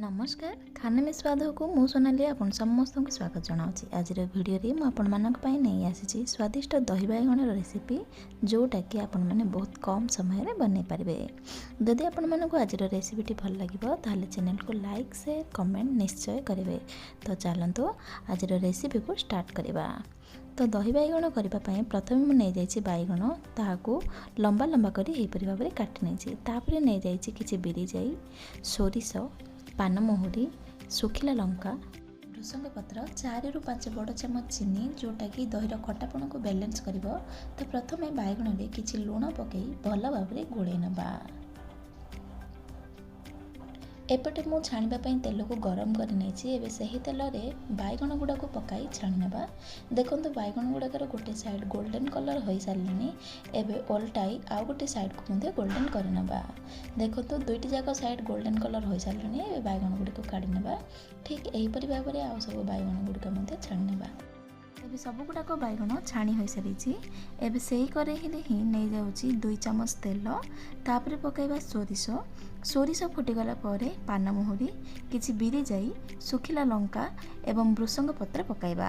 ନମସ୍କାର, ଖାନେ ମେ ସ୍ୱାଦକୁ ମୁଁ ସୋନାଲି ଆପଣ ସମସ୍ତଙ୍କୁ ସ୍ୱାଗତ ଜଣାଉଛି। ଆଜିର ଭିଡ଼ିଓରେ ମୁଁ ଆପଣମାନଙ୍କ ପାଇଁ ନେଇ ଆସିଛି ସ୍ୱାଦିଷ୍ଟ ଦହି ବାଇଗଣର ରେସିପି, ଯେଉଁଟାକି ଆପଣମାନେ ବହୁତ କମ୍ ସମୟରେ ବନେଇ ପାରିବେ। ଯଦି ଆପଣମାନଙ୍କୁ ଆଜିର ରେସିପିଟି ଭଲ ଲାଗିବ, ତାହେଲେ ଚ୍ୟାନେଲକୁ ଲାଇକ୍, ସେୟାର, କମେଣ୍ଟ ନିଶ୍ଚୟ କରିବେ। ତ ଚାଲନ୍ତୁ, ଆଜିର ରେସିପିକୁ ଷ୍ଟାର୍ଟ କରିବା। ତ ଦହି ବାଇଗଣ କରିବା ପାଇଁ ପ୍ରଥମେ ମୁଁ ନେଇଯାଇଛି ବାଇଗଣ, ତାହାକୁ ଲମ୍ବା ଲମ୍ବା କରି ଏହିପରି ଭାବରେ କାଟି ନେଇଛି। ତାପରେ ନେଇଯାଇଛି କିଛି ବିରି ଯାଇ, ସୋରିଷ, ପାନମହୁରି, ଶୁଖିଲା ଲଙ୍କା, ଭୃସଙ୍ଗ ପତ୍ର, 4ରୁ 5 ବଡ଼ ଚାମଚ ଚିନି, ଯେଉଁଟାକି ଦହିର ଖଟାପଣକୁ ବାଲାନ୍ସ କରିବ। ତ ପ୍ରଥମେ ବାଇଗଣରେ କିଛି ଲୁଣ ପକାଇ ଭଲ ଭାବରେ ଗୋଳେଇ ନେବା। ଏପଟେ ମୁଁ ଛାଣିବା ପାଇଁ ତେଲକୁ ଗରମ କରି ନେଇଛି। ଏବେ ସେହି ତେଲରେ ବାଇଗଣ ଗୁଡ଼ାକୁ ପକାଇ ଛାଣି ନେବା। ଦେଖନ୍ତୁ, ବାଇଗଣ ଗୁଡ଼ାକର ଗୋଟେ ସାଇଡ଼୍ ଗୋଲ୍ଡେନ୍ କଲର୍ ହୋଇସାରିଲାଣି। ଏବେ ଓଲଟାଇ ଆଉ ଗୋଟେ ସାଇଡ଼୍କୁ ମଧ୍ୟ ଗୋଲ୍ଡେନ୍ କରିନେବା। ଦେଖନ୍ତୁ, ଦୁଇଟି ଯାକ ସାଇଡ଼୍ ଗୋଲ୍ଡେନ୍ କଲର୍ ହୋଇସାରିଲାଣି। ଏବେ ବାଇଗଣ ଗୁଡ଼ିକୁ କାଢ଼ି ନେବା। ଠିକ୍ ଏହିପରି ଭାବରେ ଆଉ ସବୁ ବାଇଗଣ ଗୁଡ଼ିକ ମଧ୍ୟ ଛାଣି ନେବା। ଏବେ ସବୁଗୁଡ଼ାକ ବାଇଗଣ ଛାଣି ହୋଇସାରିଛି। ଏବେ ସେଇ କରେଇରେ ହିଁ ନେଇଯାଉଛି 2 ଚାମଚ ତେଲ। ତାପରେ ପକାଇବା ସୋରିଷ। ସୋରିଷ ଫୁଟିଗଲା ପରେ ପାନମହୁରି, କିଛି ବିରି ଯାଇ, ଶୁଖିଲା ଲଙ୍କା ଏବଂ ଭୃସଙ୍ଗ ପତ୍ର ପକାଇବା।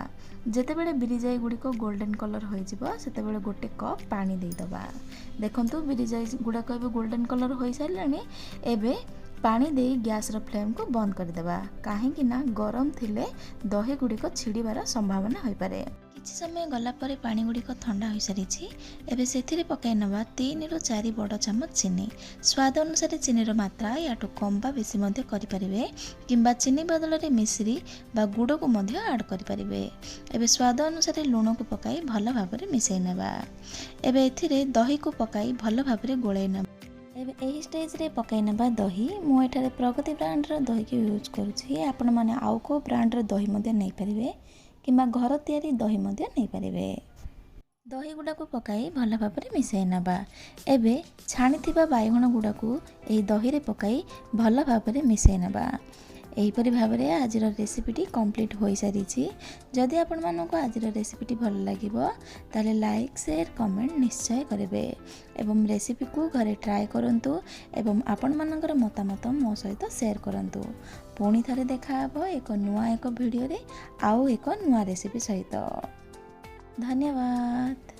ଯେତେବେଳେ ବିରି ଯାଇ ଗୁଡ଼ିକ ଗୋଲ୍ଡେନ୍ କଲର୍ ହୋଇଯିବ, ସେତେବେଳେ ଗୋଟେ କପ୍ ପାଣି ଦେଇଦେବା। ଦେଖନ୍ତୁ, ବିରି ଯାଇ ଗୁଡ଼ାକ ଏବେ ଗୋଲ୍ଡେନ୍ କଲର୍ ହୋଇସାରିଲାଣି। ଏବେ ପାଣି ଦେଇ ଗ୍ୟାସ୍ର ଫ୍ଲେମ୍କୁ ବନ୍ଦ କରିଦେବା, କାହିଁକି ନା ଗରମ ଥିଲେ ଦହି ଗୁଡ଼ିକ ଛିଡ଼ିବାର ସମ୍ଭାବନା ହୋଇପାରେ। କିଛି ସମୟ ଗଲା ପରେ ପାଣି ଗୁଡ଼ିକ ଥଣ୍ଡା ହୋଇସାରିଛି। ଏବେ ସେଥିରେ ପକାଇ ନେବା 3ରୁ 4 ବଡ଼ ଚାମଚ ଚିନି। ସ୍ୱାଦ ଅନୁସାରେ ଚିନିର ମାତ୍ରା ୟାଠୁ କମ୍ ବା ବେଶୀ ମଧ୍ୟ କରିପାରିବେ, କିମ୍ବା ଚିନି ବଦଳରେ ମିଶ୍ରି ବା ଗୁଡ଼କୁ ମଧ୍ୟ ଆଡ଼୍ କରିପାରିବେ। ଏବେ ସ୍ୱାଦ ଅନୁସାରେ ଲୁଣକୁ ପକାଇ ଭଲ ଭାବରେ ମିଶାଇ ନେବା। ଏବେ ଏଥିରେ ଦହିକୁ ପକାଇ ଭଲ ଭାବରେ ଗୋଳାଇ ନେବା। ଏବେ ଏହି ଷ୍ଟେଜ୍ରେ ପକାଇ ନେବା ଦହି। ମୁଁ ଏଠାରେ ପ୍ରଗତି ବ୍ରାଣ୍ଡର ଦହିକୁ ୟୁଜ୍ କରୁଛି। ଆପଣମାନେ ଆଉ କେଉଁ ବ୍ରାଣ୍ଡର ଦହି ମଧ୍ୟ ନେଇପାରିବେ କିମ୍ବା ଘର ତିଆରି ଦହି ମଧ୍ୟ ନେଇପାରିବେ। ଦହି ଗୁଡ଼ାକୁ ପକାଇ ଭଲ ଭାବରେ ମିଶାଇ ନେବା। ଏବେ ଛାଣିଥିବା ବାଇଗଣ ଗୁଡ଼ାକୁ ଏହି ଦହିରେ ପକାଇ ଭଲ ଭାବରେ ମିଶାଇ ନେବା। ଏହିପରି ଭାବରେ ଆଜିର ରେସିପିଟି କମ୍ପ୍ଲିଟ୍ ହୋଇସାରିଛି। ଯଦି ଆପଣମାନଙ୍କୁ ଆଜିର ରେସିପିଟି ଭଲ ଲାଗିବ, ତାହେଲେ ଲାଇକ୍, ସେୟାର, କମେଣ୍ଟ ନିଶ୍ଚୟ କରିବେ ଏବଂ ରେସିପିକୁ ଘରେ ଟ୍ରାଏ କରନ୍ତୁ ଏବଂ ଆପଣମାନଙ୍କର ମତାମତ ମୋ ସହିତ ସେୟାର କରନ୍ତୁ। ପୁଣି ଥରେ ଦେଖାହେବ ଏକ ନୂଆ ଏକ ଭିଡ଼ିଓରେ ଆଉ ଏକ ନୂଆ ରେସିପି ସହିତ। ଧନ୍ୟବାଦ।